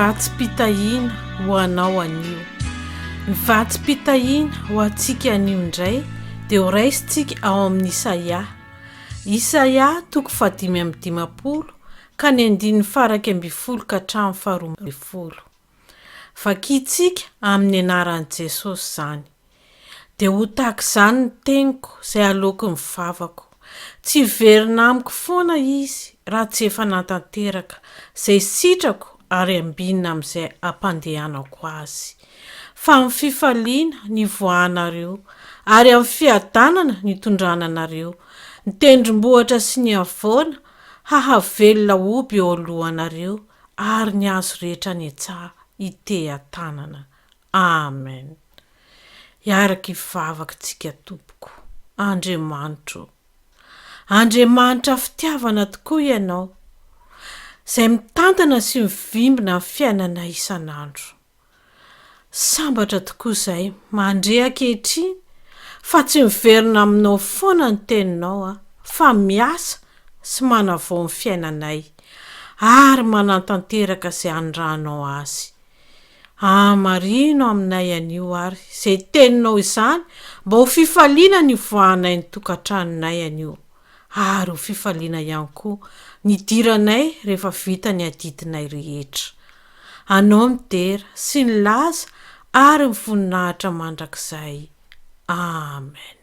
vatsim-pitahiana ho anao anio. Ny vatsim-pitahiana ho antsika anio indray dia ho raisintsika ao amin'ny Isaia. Isaia toko fahadimy amby dimampolo ka ny andininy faha-iraika ambin'ny folo ka hatramin'ny faharoa ambin'ny folo. Vakintsika amin'ny anaran'i Jesosy izany. Dia ho tahaka izany ny teniko izay aloaky ny vavako. Tsy hiverina amiko foana izy raha tsy efa natanteraka izay sitrako ary ambinina amin'izay ampandehanako azy. Fa amin'ny fifaliana ny hivoahanareo ary amin'ny fiadanana ny hitondrana anareo, ny tendrombohitra sy ny havoana hahavelona hoby eo alohanareo ary ny hazo rehetra any an-tsaha hiteha-tanana. Amen. Hiaraka hivavaka tsika tompoko. Andriamanitra o. Andriamanitra fitiavana tokoa ianao. Izay mitantana sy mivimbina ny fiainanay isan'andro. Sambatra tokoa izahay mandre ankehitriny fa tsy miverina aminao foana ny teninao a, fa miasa sy manavao ny fiainanay ary manantanteraka izay anirahanao azy. Ahamarino aminay anio ary izay teninao izany mba ho fifaliana ny hivoahanay ny tokantranonay anio ary ho fifaliana ihany koa ny hidiranay rehefa vita ny adidinay rehetra. Anao ny dera sy ny laza ary ny voninahitra mandrakizay. Amen.